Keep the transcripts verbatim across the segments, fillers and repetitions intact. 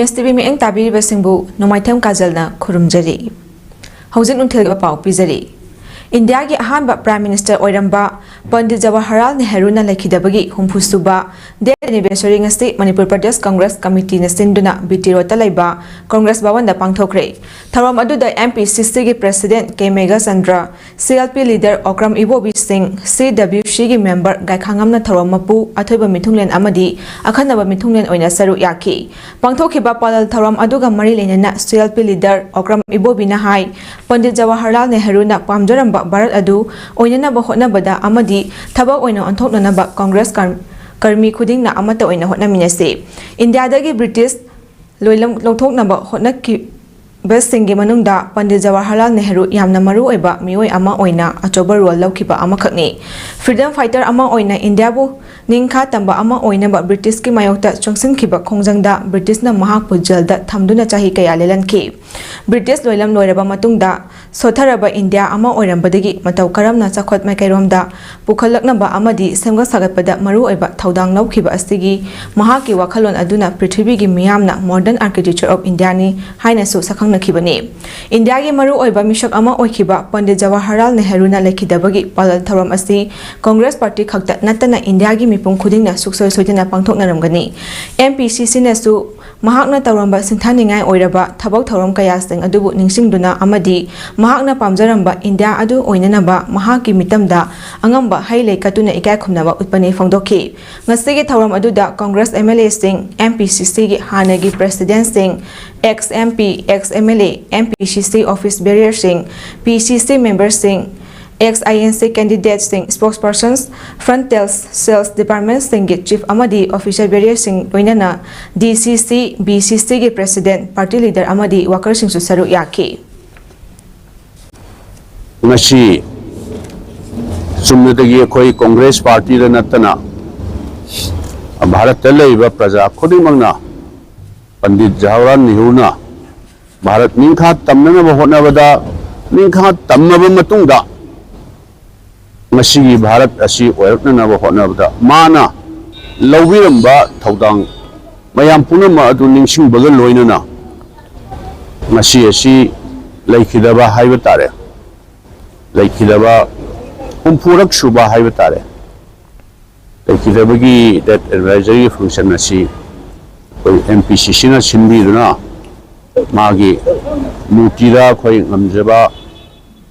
ꯑꯦꯁ T V ꯃꯤꯠꯌꯦꯡ ꯇꯥꯕꯤꯔꯤꯕꯁꯤꯡꯕꯨ ꯅꯣꯡꯃꯥꯏꯊꯦꯝ ꯀꯥꯖꯜꯅ ꯈꯨꯔꯨꯝꯖꯔꯤ꯫ ꯍꯧꯖꯤꯛ ꯅꯨꯡꯊꯤꯜꯒꯤ ꯄꯥꯎ ꯄꯤꯖꯔꯤ꯫ ꯏꯟꯗꯤꯌꯥꯒꯤ ꯑꯍꯥꯟꯕ Prime Minister ꯑꯣꯏꯔꯝꯕ ꯄꯟꯗꯤꯠ ꯖꯋꯥꯍꯔꯂꯥꯜ ꯅꯦꯍꯔꯨꯅ ꯂꯩꯈꯤꯗꯕꯒꯤ ꯍꯨꯝꯐꯨ ꯁꯨꯕ death anniversary ꯉꯁꯤ ꯃꯅꯤꯄꯨꯔ ꯄ꯭ꯔꯗꯦꯁ ꯀꯪꯒ꯭ꯔꯦꯁ ꯀꯃꯤꯇꯤꯅ ꯁꯤꯟꯗꯨꯅ ꯕꯤ ꯇꯤ ꯔꯣꯗꯇ ꯂꯩꯕ ꯀꯪꯒ꯭ꯔꯦꯁ ꯚꯋꯟꯗ ꯄꯥꯡꯊꯣꯛꯈ꯭ꯔꯦ꯫ ꯊꯧꯔꯝ ꯑꯗꯨꯗ ꯑꯦꯝ ꯄꯤ ꯁꯤ ꯁꯤꯒꯤ President K Meghachandra, C L P leader Okram Ibobi Singh, C W ꯁꯤꯒꯤ member ꯒꯥꯏꯈꯥꯉꯝꯅ ꯊꯧꯔꯝ ꯃꯄꯨ, ꯑꯊꯣꯏꯕ ꯃꯤꯊꯨꯡꯂꯦꯟ ꯑꯃꯗꯤ ꯑꯈꯟꯅꯕ ꯃꯤꯊꯨꯡꯂꯦꯟ ꯑꯣꯏꯅ ꯁꯔꯨꯛ ꯌꯥꯈꯤ꯫ ꯄꯥꯡꯊꯣꯛꯈꯤꯕ ꯄꯥꯂꯜ ꯊꯧꯔꯝ ꯑꯗꯨꯒ ꯃꯔꯤ ꯂꯩꯅꯅ C L P leader Okram ꯏꯕꯣꯕꯤꯅ ꯍꯥꯏ, ꯄꯟꯗꯤꯠ ꯖꯋꯥꯍꯔꯂꯥꯜ ꯅꯦꯍꯔꯨꯅ ꯄꯥꯝꯖꯔꯝꯕ ꯚꯥꯔꯠ ꯑꯗꯨ ꯑꯣꯏꯅꯅꯕ ꯍꯣꯠꯅꯕꯗ ꯑꯃꯗꯤ ꯊꯕꯛ ꯑꯣꯏꯅ ꯑꯣꯟꯊꯣꯛꯅꯅꯕ ꯀꯪꯒ꯭ꯔꯦꯁ ꯀꯔ-, ꯀꯔꯃꯤ ꯈꯨꯗꯤꯡꯅ ꯑꯃꯠꯇ ꯑꯣꯏꯅ ꯍꯣꯠꯅꯃꯤꯟꯅꯁꯤ꯫ ꯏꯟꯗꯤꯌꯥꯗꯒꯤ ꯕ꯭ꯔꯤꯇꯤꯁ ꯂꯣꯏꯂꯝ ꯂꯧꯊꯣꯛꯅꯕ ꯍꯣꯠꯅꯈꯤꯕꯁꯤꯡꯒꯤ ꯃꯅꯨꯡꯗ ꯄꯟꯗꯤꯠ ꯖꯋꯥꯍꯔꯂꯥꯜ ꯅꯦꯍꯔꯨ ꯌꯥꯝꯅ ꯃꯔꯨꯑꯣꯏꯕ ꯃꯤꯑꯣꯏ ꯑꯃ ꯑꯣꯏꯅ ꯑꯆꯧꯕ role ꯂꯧꯈꯤꯕ ꯑꯃꯈꯛꯅꯤ꯫ Freedom fighter ꯑꯃ ꯑꯣꯏꯅ ꯏꯟꯗꯤꯌꯥꯕꯨ ꯅꯤꯡꯈꯥ ꯇꯝꯕ ꯑꯃ ꯑꯣꯏꯅꯕ ꯕ꯭ꯔꯤꯇꯤꯁꯀꯤ ꯃꯥꯌꯣꯛꯇ ꯆꯪꯁꯤꯟꯈꯤꯕ ꯈꯣꯡꯖꯪꯗ ꯕ꯭ꯔꯤꯇꯤꯁꯅ ꯃꯍꯥꯛꯄꯨ ꯖꯦꯜꯗ ꯊꯝꯗꯨꯅ ꯆꯍꯤ ꯀꯌꯥ ꯂꯦꯜꯍꯟꯈꯤ꯫ ꯕ꯭ꯔꯤꯇꯤꯁ ꯂꯣꯏꯂꯝ ꯂꯣꯏꯔꯕ ꯃꯇꯨꯡꯗ ꯁꯣꯠꯊꯔꯕ ꯏꯟꯗꯤꯌꯥ ꯑꯃ ꯑꯣꯏꯔꯝꯕꯗꯒꯤ ꯃꯇꯧ ꯀꯔꯝꯅ ꯆꯥꯎꯈꯠ ꯃꯥꯏꯀꯩꯔꯣꯝꯗ ꯄꯨꯈꯠꯂꯛꯅꯕ ꯑꯃꯗꯤ ꯁꯦꯝꯒꯠ ꯁꯥꯒꯠꯄꯗ ꯃꯔꯨꯑꯣꯏꯕ ꯊꯧꯗꯥꯡ ꯂꯧꯈꯤꯕ ꯑꯁꯤꯒꯤ ꯃꯍꯥꯛꯀꯤ ꯋꯥꯈꯜꯂꯣꯟ ꯑꯗꯨꯅ ꯄ꯭ꯔꯤꯊꯤꯕꯤꯒꯤ ꯃꯤꯌꯥꯝꯅ Modern Architecture of Indiaꯅꯤ ꯍꯥꯏꯅꯁꯨ ꯁꯛꯈꯪꯅꯈꯤꯕꯅꯤ꯫ ꯏꯟꯗꯤꯌꯥꯒꯤ ꯃꯔꯨꯑꯣꯏꯕ ꯃꯤꯁꯛ ꯑꯃ ꯑꯣꯏꯈꯤꯕ ꯄꯟꯗꯤꯠ ꯖꯋꯥꯍꯔꯂꯥꯜ ꯅꯦꯍꯔꯨꯅ ꯂꯩꯈꯤꯗꯕꯒꯤ ꯄꯥꯂꯜ ꯊꯧꯔꯝ ꯑꯁꯤ ꯀꯪꯒ꯭ꯔꯦꯁ ꯄꯥꯔꯇꯤ ꯈꯛꯇ ꯅꯠꯇꯅ ꯏꯟꯗꯤꯌꯥꯒꯤ ꯃꯤꯄꯨꯝ ꯈꯨꯗꯤꯡꯅ ꯁꯨꯡꯁꯣꯏ ꯁꯣꯏꯗꯅ ꯄꯥꯡꯊꯣꯛꯅꯔꯝꯒꯅꯤ꯫ ꯑꯦꯝ ꯄꯤ ꯁꯤ ꯁꯤꯅꯁꯨ ꯃꯍꯥꯛꯅ ꯇꯧꯔꯝꯕ ꯁꯤꯡꯊꯥꯅꯤꯡꯉꯥꯏ ꯑꯣꯏꯔꯕ ꯊꯕꯛ ꯊꯧꯔꯝ ꯀꯌꯥꯁꯤꯡ ꯑꯗꯨꯕꯨ ꯅꯤꯡꯁꯤꯡꯗꯨꯅ ꯑꯃꯗꯤ ꯃꯍꯥꯛꯅ ꯄꯥꯝꯖꯔꯝꯕ ꯏꯟꯗꯤꯌꯥ ꯑꯗꯨ ꯑꯣꯏꯅꯅꯕ ꯃꯍꯥꯛꯀꯤ ꯃꯤꯇꯝꯗ ꯑꯉꯝꯕ ꯍꯩ ꯂꯩ ꯀꯠꯇꯨꯅ ꯏꯀꯥꯏ ꯈꯨꯝꯅꯕ ꯎꯠꯄꯅꯤ ꯐꯣꯡꯗꯣꯛꯈꯤ꯫ ꯉꯁꯤꯒꯤ ꯊꯧꯔꯝ ꯑꯗꯨꯗ ꯀꯪꯒ꯭ꯔꯦꯁ ꯑꯦꯝ ꯑꯦꯜ ꯑꯦꯁꯤꯡ, ꯑꯦꯝ ꯄꯤ ꯁꯤ ꯁꯤꯒꯤ ꯍꯥꯟꯅꯒꯤ ꯄ꯭ꯔꯦꯁꯤꯗꯦꯟꯠꯁꯤꯡ, ex M P, ex M L A, M P C C office bearerꯁꯤꯡ, ꯄꯤ ꯁꯤ ꯁꯤ memberꯁꯤꯡ, ex I N C candidatesꯁꯤꯡ, spokespersons, frontline sales departmentꯁꯤꯡꯒꯤ chief ꯑꯃꯗꯤ officer bearerꯁꯤꯡ, ꯂꯣꯏꯅꯅ D C C, B C Cꯒꯤ president, party leader ꯑꯃꯗꯤ workerꯁꯤꯡꯁꯨ ꯁꯔꯨꯛ ꯌꯥꯈꯤ꯫ ꯉꯁꯤ ꯆꯨꯝꯅꯗꯒꯤ ꯑꯩꯈꯣꯏ ꯀꯪꯒ꯭ꯔꯦꯁ ꯄꯥꯔꯇꯤꯗ ꯅꯠꯇꯅ ꯚꯥꯔꯠꯇ ꯂꯩꯔꯤꯕ ꯄ꯭ꯔꯖꯥ ꯈꯨꯗꯤꯡꯃꯛꯅ ꯄꯟꯗꯤꯠ ꯖꯋꯥꯍꯔꯂꯥꯜ ꯅꯦꯍꯔꯨꯅ ꯚꯥꯔꯠ ꯅꯤꯡꯈꯥ ꯇꯝꯅꯅꯕ ꯍꯣꯠꯅꯕꯗ, ꯅꯤꯡꯈꯥ ꯇꯝꯃꯕ ꯃꯇꯨꯡꯗ ꯉꯁꯤꯒꯤ ꯚꯥꯔꯠ ꯑꯁꯤ ꯑꯣꯏꯔꯛꯅꯅꯕ ꯍꯣꯠꯅꯕꯗ ꯃꯥꯅ ꯂꯧꯕꯤꯔꯝꯕ ꯊꯧꯗꯥꯡ ꯃꯌꯥꯝ ꯄꯨꯝꯅꯃꯛ ꯑꯗꯨ ꯅꯤꯡꯁꯤꯡꯕꯒ ꯂꯣꯏꯅꯅ ꯉꯁꯤ ꯑꯁꯤ ꯂꯩꯈꯤꯗꯕ ꯍꯥꯏꯕ ꯇꯥꯔꯦ, ꯂꯩꯈꯤꯗꯕ ꯍꯨꯝꯐꯨꯔꯛ ꯁꯨꯕ ꯍꯥꯏꯕ ꯇꯥꯔꯦ, ꯂꯩꯈꯤꯗꯕꯒꯤ death anniversary function ꯑꯁꯤ ꯑꯩꯈꯣꯏ M P C C ꯅ ꯁꯤꯟꯕꯤꯗꯨꯅ ꯃꯥꯒꯤ ꯃꯨꯔꯇꯤꯗ ꯑꯩꯈꯣꯏ ꯉꯝꯖꯕ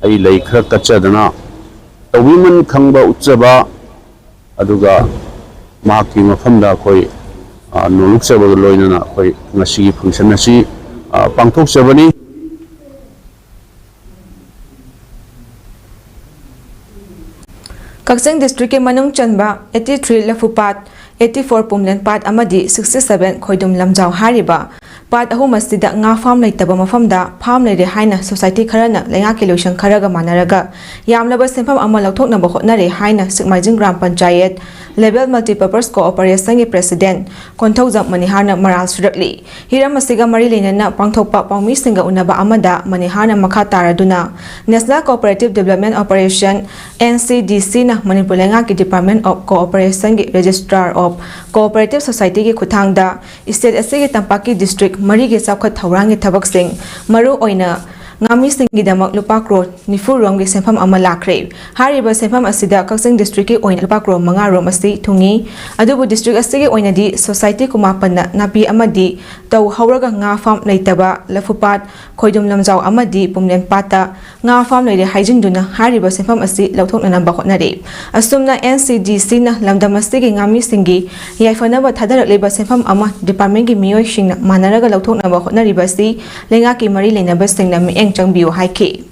ꯑꯩ ꯂꯩ ꯈꯔ ꯀꯠꯆꯗꯅ ꯇꯧꯕꯤꯃꯟ ꯈꯪꯕ ꯎꯠꯆꯕ, ꯑꯗꯨꯒ ꯃꯍꯥꯛꯀꯤ ꯃꯐꯝꯗ ꯑꯩꯈꯣꯏ, ꯑ, ꯅꯣꯂꯨꯛꯆꯕꯒ ꯂꯣꯏꯅꯅ ꯑꯩꯈꯣꯏ ꯉꯁꯤꯒꯤ function ꯑꯁꯤ, ꯑ, ꯄꯥꯡꯊꯣꯛꯆꯕꯅꯤ꯫ ꯀꯛꯆꯤꯡ district ꯀꯤ ꯃꯅꯨꯡ ꯆꯟꯕ eighty three ꯂꯐꯨꯄꯥꯠ, eighty four ꯄꯨꯝꯂꯦꯟ ꯄꯥꯠ ꯑꯃꯗꯤ sixty seven ꯈꯣꯏꯗꯨꯝ ꯂꯝꯖꯥꯎ ꯍꯥꯏꯔꯤꯕ ꯄꯥꯠ ꯑꯍꯨꯝ ꯑꯁꯤꯗ ꯉꯥ farm ꯂꯩꯇꯕ ꯃꯐꯝꯗ farm ꯂꯩꯔꯦ ꯍꯥꯏꯅ society ꯈꯔꯅ ꯂꯩꯉꯥꯛꯀꯤ ꯂꯣꯏꯁꯪ ꯈꯔꯒ ꯃꯥꯟꯅꯔꯒ ꯌꯥꯝꯂꯕ ꯁꯦꯟꯐꯝ ꯑꯃ ꯂꯧꯊꯣꯛꯅꯕ ꯍꯣꯠꯅꯔꯦ ꯍꯥꯏꯅ Sikmaijing gram panchayat Level Multipurpose Cooperation ꯒꯤ president ꯀꯣꯟꯊꯧꯖꯝ ꯃꯅꯤꯍꯥꯔꯅ ꯃꯔꯥꯜ ꯁꯨꯔꯛꯂꯤ꯫ ꯍꯤꯔꯝ ꯑꯁꯤꯒ ꯃꯔꯤ ꯂꯩꯅꯅ ꯄꯥꯡꯊꯣꯛꯄ ꯄꯥꯎꯃꯤꯁꯤꯡꯒ ꯎꯅꯕ ꯑꯃꯗ ꯃꯅꯤꯍꯥꯔꯅ ꯃꯈꯥ ꯇꯥꯔꯗꯨꯅ National Cooperative Development Operation, N C D C ꯅ ꯃꯅꯤꯄꯨꯔ ꯂꯩꯉꯥꯛꯀꯤ Department of Cooperation ꯒꯤ Registrar of Cooperative Society ꯒꯤ ꯈꯨꯠꯊꯥꯡꯗ state ꯑꯁꯤꯒꯤ ꯇꯝꯄꯥꯛꯀꯤ district ꯃꯔꯤꯒꯤ ꯆꯥꯎꯈꯠ ꯊꯧꯔꯥꯡꯒꯤ ꯊꯕꯛꯁꯤꯡ, ꯃꯔꯨ ꯑꯣꯏꯅ ꯉꯥꯃꯤꯁꯤꯡꯒꯤꯗꯃꯛ ꯂꯨꯄꯥ ꯀ꯭ꯔꯣꯔ ꯅꯤꯐꯨ ꯔꯣꯝꯒꯤ ꯁꯦꯟꯐꯝ ꯑꯃ ꯂꯥꯛꯈ꯭ꯔꯦ꯫ ꯍꯥꯏꯔꯤꯕ ꯁꯦꯟꯐꯝ ꯑꯁꯤꯗ ꯀꯛꯆꯤꯡ district ꯀꯤ ꯑꯣꯏꯅ ꯂꯨꯄꯥ ꯀ꯭ꯔꯣꯔ ꯃꯉꯥ ꯔꯣꯝ ꯑꯁꯤ ꯊꯨꯡꯏ꯫ ꯑꯗꯨꯕꯨ district ꯑꯁꯤꯒꯤ ꯑꯣꯏꯅꯗꯤ society ꯀꯨꯃꯥꯄꯟꯅ ꯅꯥꯄꯤ ꯑꯃꯗꯤ ꯇꯧ ꯍꯧꯔꯒ ꯉꯥ farm ꯂꯩꯇꯕ ꯂꯐꯨꯄꯥꯠ, ꯈꯣꯏꯗꯨꯝ ꯂꯝꯖꯥꯎ ꯑꯃꯗꯤ ꯄꯨꯝꯂꯦꯟ ꯄꯥꯠꯇ ꯉꯥ farm ꯂꯩꯔꯦ ꯍꯥꯏꯖꯤꯟꯗꯨꯅ ꯍꯥꯏꯔꯤꯕ ꯁꯦꯟꯐꯝ ꯑꯁꯤ ꯂꯧꯊꯣꯛꯅꯅꯕ ꯍꯣꯠꯅꯔꯤ꯫ ꯑꯁꯨꯝꯅ N C D C ꯅ ꯂꯝꯗꯝ ꯑꯁꯤꯒꯤ ꯉꯥꯃꯤꯁꯤꯡꯒꯤ ꯌꯥꯏꯐꯅꯕ ꯊꯥꯗꯔꯛꯂꯤꯕ ꯁꯦꯟꯐꯝ ꯑꯃ department ꯀꯤ ꯃꯤꯑꯣꯏꯁꯤꯡꯅ ꯃꯥꯟꯅꯔꯒ ꯂꯧꯊꯣꯛꯅꯕ ꯍꯣꯠꯅꯔꯤꯕ ꯑꯁꯤ ꯂꯩꯉꯥꯛꯀꯤ ꯃꯔꯤ ꯂꯩꯅꯕꯁꯤꯡꯅ ꯃꯤꯠꯌꯦꯡ ꯆꯪꯕꯤꯌꯨ ꯍꯥꯏꯈꯤ꯫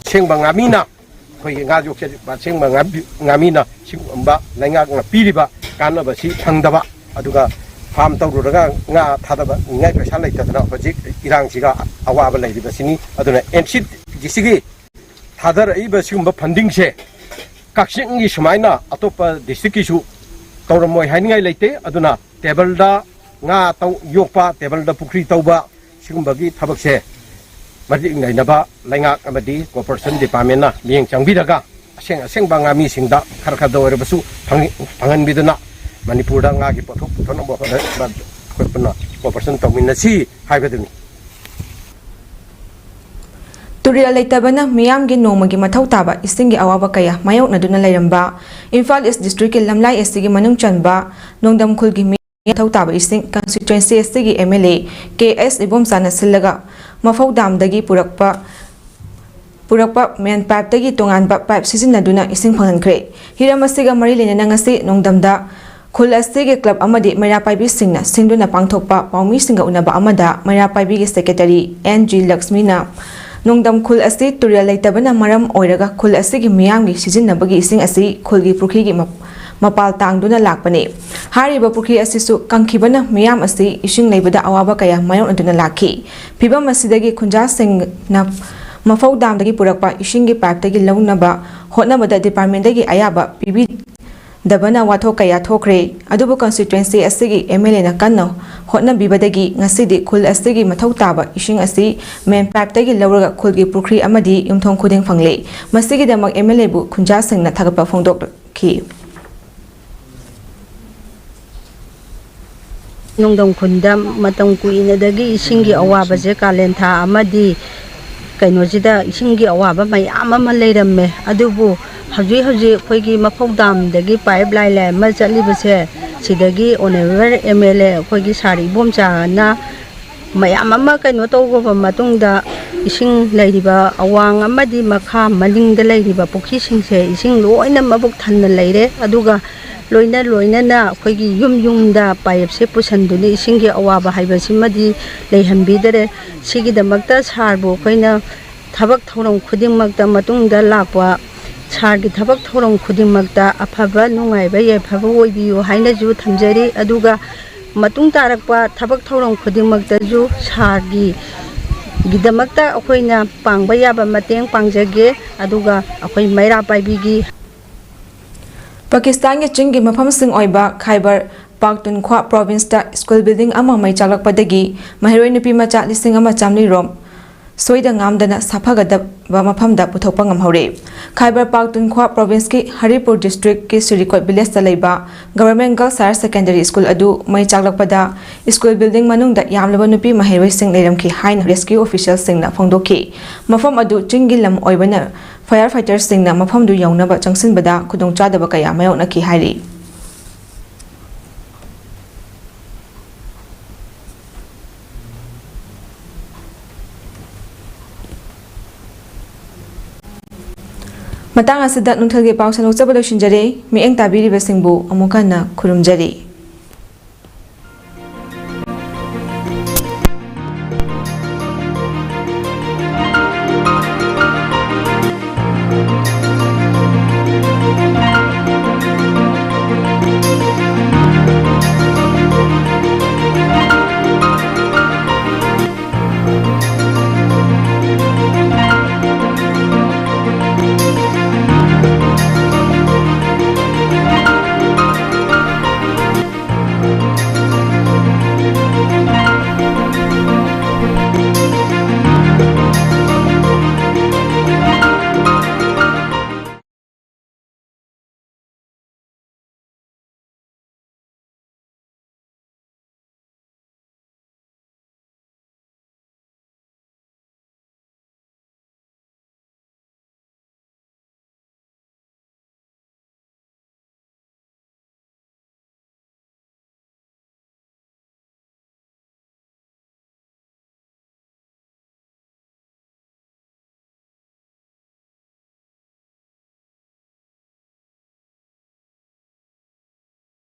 ꯑꯁꯦꯡꯕ ꯉꯥꯃꯤꯅ, ꯑꯩꯈꯣꯏꯒꯤ ꯉꯥ ꯌꯣꯛꯆꯔꯤꯕ ꯑꯁꯦꯡꯕ ꯉꯥꯃꯤ-, ꯉꯥꯃꯤꯅ ꯁꯤꯒꯨꯝꯕ ꯂꯩꯉꯥꯛꯅ ꯄꯤꯔꯤꯕ ꯀꯥꯟꯅꯕꯁꯤ ꯐꯪꯗꯕ, ꯑꯗꯨꯒ farm ꯇꯧꯔꯨꯔꯒ ꯉꯥ ꯊꯥꯗꯕ ꯅꯤꯡꯉꯥꯏ ꯄꯩꯁꯥ ꯂꯩꯇꯗꯅ ꯍꯧꯖꯤꯛ ꯏꯔꯥꯡꯁꯤꯒ ꯑꯋꯥꯕ ꯂꯩꯔꯤꯕꯁꯤꯅꯤ꯫ ꯑꯗꯨꯅ N C D C ꯒꯤ ꯊꯥꯗꯔꯛꯏꯕ ꯁꯤꯒꯨꯝꯕ funding ꯁꯦ ꯀꯛꯆꯤꯡꯒꯤ ꯁꯨꯃꯥꯏꯅ ꯑꯇꯣꯞꯄ district ꯀꯤꯁꯨ ꯇꯧꯔꯝꯃꯣꯏ ꯍꯥꯏꯅꯤꯡꯉꯥꯏ ꯂꯩꯇꯦ꯫ ꯑꯗꯨꯅ table ꯗ ꯉꯥ ꯇꯧ-, ꯌꯣꯛꯄ, table ꯗ ꯄꯨꯈ꯭ꯔꯤ ꯇꯧꯕ, ꯁꯤꯒꯨꯝꯕꯒꯤ ꯊꯕꯛꯁꯦ ꯃꯔꯤ ꯂꯩꯅꯕ ꯂꯩꯉꯥꯛ ꯑꯃꯗꯤ cooperation department ꯅ ꯃꯤꯠꯌꯦꯡ ꯆꯪꯕꯤꯔꯒ ꯑꯁꯦꯡ ꯑꯁꯦꯡꯕ ꯉꯥꯃꯤꯁꯤꯡꯗ ꯈꯔ ꯈꯔꯗ ꯑꯣꯏꯔꯕꯁꯨ ꯐꯪ-, ꯐꯪꯍꯟꯕꯤꯗꯨꯅ ꯃꯅꯤꯄꯨꯔꯗ ꯉꯥꯒꯤ ꯄꯣꯠꯊꯣꯛ ꯄꯨꯊꯣꯛꯅꯕ ꯍꯣꯠꯅꯕꯗ ꯑꯩꯈꯣꯏ ꯄꯨꯟꯅ cooperation ꯇꯧꯃꯤꯟꯅꯁꯤ ꯍꯥꯏꯕꯗꯨꯅꯤ꯫ ꯇꯨꯔꯦꯜ ꯂꯩꯇꯕꯅ ꯃꯤꯌꯥꯝꯒꯤ ꯅꯣꯡꯃꯒꯤ ꯃꯊꯧ ꯇꯥꯕ ꯏꯁꯤꯡꯒꯤ ꯑꯋꯥꯕ ꯀꯌꯥ ꯃꯥꯌꯣꯛꯅꯗꯨꯅ ꯂꯩꯔꯝꯕ ꯏꯝꯐꯥꯜ ꯏꯁ ꯗꯤꯁꯇ꯭ꯔꯤꯛꯀꯤ ꯂꯝꯂꯥꯏ ꯑꯦꯁ ꯇꯤꯒꯤ ꯃꯅꯨꯡ ꯆꯟꯕ ꯅꯣꯡꯗꯝꯈꯨꯜꯒꯤ ꯃꯤ ꯃꯊꯧ ꯇꯥꯕ ꯏꯁꯤꯡ constituency ꯑꯁꯤꯒꯤ M L A K S ꯏꯕꯣꯝꯆꯥꯅ ꯁꯤꯜꯂꯒ ꯃꯐꯧ ꯗꯥꯝꯗꯒꯤ ꯄꯨꯔꯛꯄ ꯄꯨꯔꯛꯄ ꯃꯦꯟ ꯄꯥꯏꯞꯇꯒꯤ ꯇꯣꯉꯥꯟꯕ ꯄꯥꯏꯞ ꯁꯤꯖꯤꯟꯅꯗꯨꯅ ꯏꯁꯤꯡ ꯐꯪꯍꯟꯈ꯭ꯔꯦ꯫ ꯍꯤꯔꯝ ꯑꯁꯤꯒ ꯃꯔꯤ ꯂꯩꯅꯅ ꯉꯁꯤ ꯅꯣꯡꯗꯝꯗ ꯈꯨꯜ ꯑꯁꯤꯒꯤ ꯀ꯭ꯂꯕ ꯑꯃꯗꯤ ꯃꯩꯔꯥ ꯄꯥꯏꯕꯤꯁꯤꯡꯅ ꯁꯤꯟꯗꯨꯅ ꯄꯥꯡꯊꯣꯛꯄ ꯄꯥꯎꯃꯤꯁꯤꯡꯒ ꯎꯅꯕ ꯑꯃꯗ ꯃꯩꯔꯥ ꯄꯥꯏꯕꯤꯒꯤ ꯁꯦꯀ꯭ꯔꯦꯇꯔꯤ ꯑꯦꯟ ꯖꯤ ꯂꯛꯁꯃꯤꯅ ꯅꯣꯡꯗꯝ ꯈꯨꯜ ꯑꯁꯤ ꯇꯨꯔꯦꯜ ꯂꯩꯇꯕꯅ ꯃꯔꯝ ꯑꯣꯏꯔꯒ ꯈꯨꯜ ꯑꯁꯤꯒꯤ ꯃꯤꯌꯥꯝꯒꯤ ꯁꯤꯖꯤꯟꯅꯕꯒꯤ ꯏꯁꯤꯡ ꯑꯁꯤ ꯈꯨꯜꯒꯤ ꯄꯨꯈ꯭ꯔꯤꯒꯤ ꯃ-, ꯃꯄꯥꯜ ꯇꯥꯡꯗꯨꯅ ꯂꯥꯛꯄꯅꯤ꯫ ꯍꯥꯏꯔꯤꯕ ꯄꯨꯈ꯭ꯔꯤ ꯑꯁꯤꯁꯨ ꯀꯪꯈꯤꯕꯅ ꯃꯤꯌꯥꯝ ꯑꯁꯤ ꯏꯁꯤꯡ ꯂꯩꯕꯗ ꯑꯋꯥꯕ ꯀꯌꯥ ꯃꯥꯌꯣꯛꯅꯗꯨꯅ ꯂꯥꯛꯈꯤ꯫ ꯐꯤꯚꯝ ꯑꯁꯤꯗꯒꯤ ꯈꯨꯟꯖꯥꯁꯤꯡꯅ ꯃꯐꯧ ꯗꯥꯝꯗꯒꯤ ꯄꯨꯔꯛꯄ ꯏꯁꯤꯡꯒꯤ ꯄꯥꯏꯞꯇꯒꯤ ꯂꯧꯅꯕ ꯍꯣꯠꯅꯕꯗ ꯗꯤꯄꯥꯔꯠꯃꯦꯟꯗꯒꯤ ꯑꯌꯥꯕ ꯄꯤꯕꯤꯗꯕꯅ ꯋꯥꯊꯣꯛ ꯀꯌꯥ ꯊꯣꯛꯈ꯭ꯔꯦ꯫ ꯑꯗꯨꯕꯨ constituency ꯑꯁꯤꯒꯤ M L A ꯅ ꯀꯟꯅ ꯍꯣꯠꯅꯕꯤꯕꯗꯒꯤ ꯉꯁꯤꯗꯤ ꯈꯨꯜ ꯑꯁꯤꯒꯤ ꯃꯊꯧ ꯇꯥꯕ ꯏꯁꯤꯡ ꯑꯁꯤ ꯃꯦꯟ ꯄꯥꯏꯞꯇꯒꯤ ꯂꯧꯔꯒ ꯈꯨꯜꯒꯤ ꯄꯨꯈ꯭ꯔꯤ ꯑꯃꯗꯤ ꯌꯨꯝꯊꯣꯡ ꯈꯨꯗꯤꯡ ꯐꯪꯂꯦ꯫ ꯃꯁꯤꯒꯤꯗꯃꯛ M L A ꯕꯨ ꯈꯨꯟꯖꯥꯁꯤꯡꯅ ꯊꯥꯒꯠꯄ ꯐꯣꯡꯗꯣꯛꯈꯤ꯫ ꯅꯣꯡꯗꯝ ꯈꯨꯟꯗ ꯃꯇꯝ ꯀꯨꯏꯅꯗꯒꯤ ꯏꯁꯤꯡꯒꯤ ꯑꯋꯥꯕꯁꯦ ꯀꯥꯂꯦꯟ ꯊꯥ ꯑꯃꯗꯤ ꯀꯩꯅꯣꯁꯤꯗ ꯏꯁꯤꯡꯒꯤ ꯑꯋꯥꯕ ꯃꯌꯥꯝ ꯑꯃ ꯂꯩꯔꯝꯃꯦ꯫ ꯑꯗꯨꯕꯨ ꯍꯧꯖꯤꯛ ꯍꯧꯖꯤꯛ ꯑꯩꯈꯣꯏꯒꯤ ꯃꯐꯧ ꯗꯥꯝꯗꯒꯤ ꯄꯥꯏꯞ ꯂꯥꯏꯟ ꯂꯥꯏꯟ ꯑꯃ ꯆꯠꯂꯤꯕꯁꯦ, ꯁꯤꯗꯒꯤ Honourable M L A ꯑꯩꯈꯣꯏꯒꯤ ꯁꯥꯔ ꯏꯕꯣꯝꯆꯥꯅ ꯃꯌꯥꯝ ꯑꯃ ꯀꯩꯅꯣ ꯇꯧꯈ꯭ꯔꯕ ꯃꯇꯨꯡꯗ ꯏꯁꯤꯡ ꯂꯩꯔꯤꯕ ꯑꯋꯥꯡ ꯑꯃꯗꯤ ꯃꯈꯥ ꯃꯅꯤꯡꯗ ꯂꯩꯔꯤꯕ ꯄꯨꯈ꯭ꯔꯤꯁꯤꯡꯁꯦ ꯏꯁꯤꯡ ꯂꯣꯏꯅ ꯃꯕꯨꯛ ꯊꯟꯅ ꯂꯩꯔꯦ꯫ ꯑꯗꯨꯒ ꯂꯣꯏꯅ ꯂꯣꯏꯅꯅ ꯑꯩꯈꯣꯏꯒꯤ ꯌꯨꯝ ꯌꯨꯝꯗ ꯄꯥꯏꯞꯁꯦ ꯄꯨꯁꯟꯗꯨꯅ ꯏꯁꯤꯡꯒꯤ ꯑꯋꯥꯕ ꯍꯥꯏꯕꯁꯤꯃꯗꯤ ꯂꯩꯍꯟꯕꯤꯗꯔꯦ꯫ ꯁꯤꯒꯤꯗꯃꯛꯇ ꯁꯥꯔꯕꯨ ꯑꯩꯈꯣꯏꯅ ꯊꯕꯛ ꯊꯧꯔꯝ ꯈꯨꯗꯤꯡꯃꯛꯇ ꯃꯇꯨꯡꯗ ꯂꯥꯛꯄ ꯁꯥꯔꯒꯤ ꯊꯕꯛ ꯊꯧꯔꯝ ꯈꯨꯗꯤꯡꯃꯛꯇ ꯑꯐꯕ ꯅꯨꯡꯉꯥꯏꯕ ꯌꯥꯏꯐꯕ ꯑꯣꯏꯕꯤꯌꯨ ꯍꯥꯏꯅꯁꯨ ꯊꯝꯖꯔꯤ꯫ ꯑꯗꯨꯒ ꯃꯇꯨꯡ ꯇꯥꯔꯛꯄ ꯊꯕꯛ ꯊꯧꯔꯝ ꯈꯨꯗꯤꯡꯃꯛꯇꯁꯨ ꯁꯥꯔꯒꯤ ꯒꯤꯗꯃꯛꯇ ꯑꯩꯈꯣꯏꯅ ꯄꯥꯡꯕ ꯌꯥꯕ ꯃꯇꯦꯡ ꯄꯥꯡꯖꯒꯦ꯫ ꯑꯗꯨꯒ ꯑꯩꯈꯣꯏ ꯃꯩꯔꯥ ꯄꯥꯏꯕꯤꯒꯤ ꯄꯥꯀꯤꯁꯇꯥꯟꯒꯤ ꯆꯤꯡꯒꯤ ꯃꯐꯝꯁꯤꯡ ꯑꯣꯏꯕ ꯈꯥꯏꯕꯔ ꯄꯥꯛꯇꯨꯟꯈ꯭ꯋꯥ ꯄ꯭ꯔꯣꯚꯤꯟꯁꯇ ꯁ꯭ꯀꯨꯜ ꯕꯤꯜꯗꯤꯡ ꯑꯃ ꯃꯩ ꯆꯥꯛꯂꯛꯄꯗꯒꯤ ꯃꯍꯩꯔꯣꯏ ꯅꯨꯄꯤ ꯃꯆꯥ ꯂꯤꯁꯤꯡ ꯑꯃ ꯆꯥꯃꯔꯤ ꯔꯣꯝ ꯁꯣꯏꯗ ꯉꯥꯝꯗꯅ ꯁꯥꯐꯒꯗꯕ ꯃꯐꯝꯗ ꯄꯨꯊꯣꯛꯄ ꯉꯝꯍꯧꯔꯦ꯫ ꯈꯥꯏꯕꯔ ꯄꯥꯛꯇꯨꯟꯈ꯭ꯋꯥ ꯄ꯭ꯔꯣꯚꯤꯟꯁꯀꯤ ꯍꯔꯤꯄꯨꯔ ꯗꯤꯁꯇ꯭ꯔꯤꯛꯀꯤ ꯁꯨꯔꯤꯀꯣꯠ ꯚꯤꯂꯦꯖꯇ ꯂꯩꯕ government girls higher secondary school ꯑꯗꯨ ꯃꯩ ꯆꯥꯛꯂꯛꯄꯗ ꯁ꯭ꯀꯨꯜ ꯕꯤꯜꯗꯤꯡ ꯃꯅꯨꯡꯗ ꯌꯥꯝꯂꯕ ꯅꯨꯄꯤ ꯃꯍꯩꯔꯣꯏꯁꯤꯡ ꯂꯩꯔꯝꯈꯤ ꯍꯥꯏꯅ ꯔꯦꯁꯀ꯭ꯌꯨ ꯑꯣꯐꯤꯁꯤꯌꯦꯜꯁꯤꯡꯅ ꯐꯣꯡꯗꯣꯛꯈꯤ꯫ ꯃꯐꯝ ꯑꯗꯨ ꯆꯤꯡꯒꯤ ꯂꯝ ꯑꯣꯏꯕꯅ ꯐꯥꯌꯔ ꯐꯥꯏꯇꯔꯁꯤꯡꯅ ꯃꯐꯝꯗꯨ ꯌꯧꯅꯕ ꯆꯪꯁꯤꯟꯕꯗ ꯈꯨꯗꯣꯡꯆꯥꯗꯕ ꯀꯌꯥ ꯃꯥꯌꯣꯛꯅꯈꯤ ꯍꯥꯏꯔꯤ꯫ ꯃꯇꯥꯡ ꯑꯁꯤꯗ ꯅꯨꯡꯊꯤꯜꯒꯤ ꯄꯥꯎ ꯁꯟꯗꯣꯛꯆꯕ ꯂꯣꯏꯁꯤꯟꯖꯔꯦ꯫ ꯃꯤꯠꯌꯦꯡ ꯇꯥꯕꯤꯔꯤꯕꯁꯤꯡꯕꯨ ꯑꯃꯨꯛ ꯍꯟꯅ ꯈꯨꯔꯨꯝꯖꯔꯤ꯫